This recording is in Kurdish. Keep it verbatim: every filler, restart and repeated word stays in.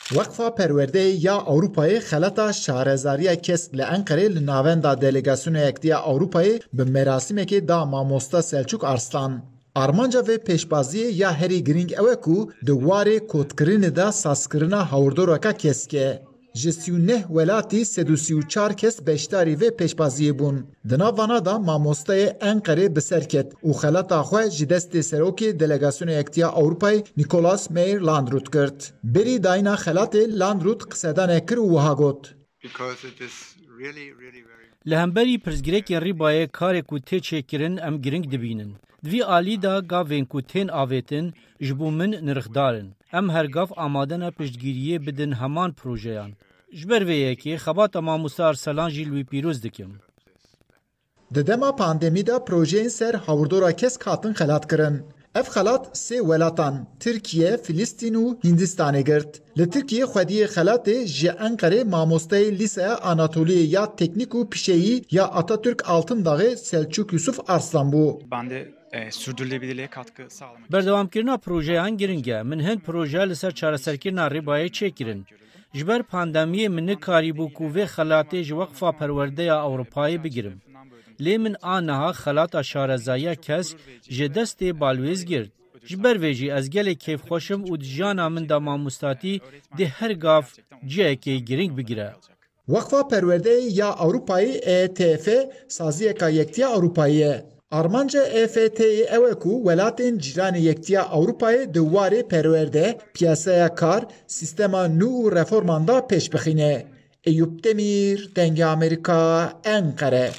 Weqfa Perwerdeyê ya Ewropayê xelata şarezariya kesk li Enqerê li navenda delegasyona Yektiya Ewropayê bi merasîmekê da mamosta Selçuk Arslan. Armanca vê pêşbaziyê ya herî girîng ew e ku di warê kotkirinê de sazkirina hawirdoreka kesk e. Ji sî û neh welatî sed û sî û çar kes beşdarî vê pêşbaziyê bûn. Di nav vana de mamosteyê Enqerê bi ser ket û xelata xwe ji destê serokê delegasyona Yektiya Ewropayê Nicolas Meyer Landrut girt. Berî dayîna xelatê Landrut qisedanek kir û wiha got. Li hemberî pirsgirêkên Rîbayê karê ku tê çêkirin em giring dibînin. Di vî alî de gavên ku tên avêtin ji bo min nirxdar in. Em her gav amade ne piştgiriyê bidin heman projeyan. Ji ber vê yekê xebata mamosta Arselan jî li wî pîroz dikim. Di dema pandemî de projeyên ser hawirdora kesk hatin xelatkirin. Ev xelat sê welatan, Tirkiye, Filistîn û Hindistanê girt. Li Tirkiyê xwediyê xelatê ji Enqerê mamosteyê Lîseya Anatoliyê ya Teknîk û Pişeyî ya Atatürk Altındağı Selçuk Yusuf Arslan bû. Ben de e, sürdürülebilirliğe katkı sağlamak Berdewamkirina projeyan giring e. Min hin proje li ser çareserkirina Rîbayê çêkirin. Ji ber pandemiyê min nikarîbû ku vê xelatê ji Weqfa Perwerdeya Ewropayê bigirim. Lê min a niha xelata şarezayiya kesk ji destê Balwêz girt. Ji ber vê jî ez gelek kêfxweş im û di jiyana min de mamostatî dê her gav cihekê giring bigire. Weqfa Perwerdeyê ya Ewropayê E T F saziyeka Yektiya Ewropayê ye. Armanca E F T'yê ew e ku welatên cîranê Yektiya Ewropayê di warê perwerde, piyasaya kar, sîstema nû û reforman de pêş bixîne. Eyûp Demîr, Dengê Amerîka, Enqere.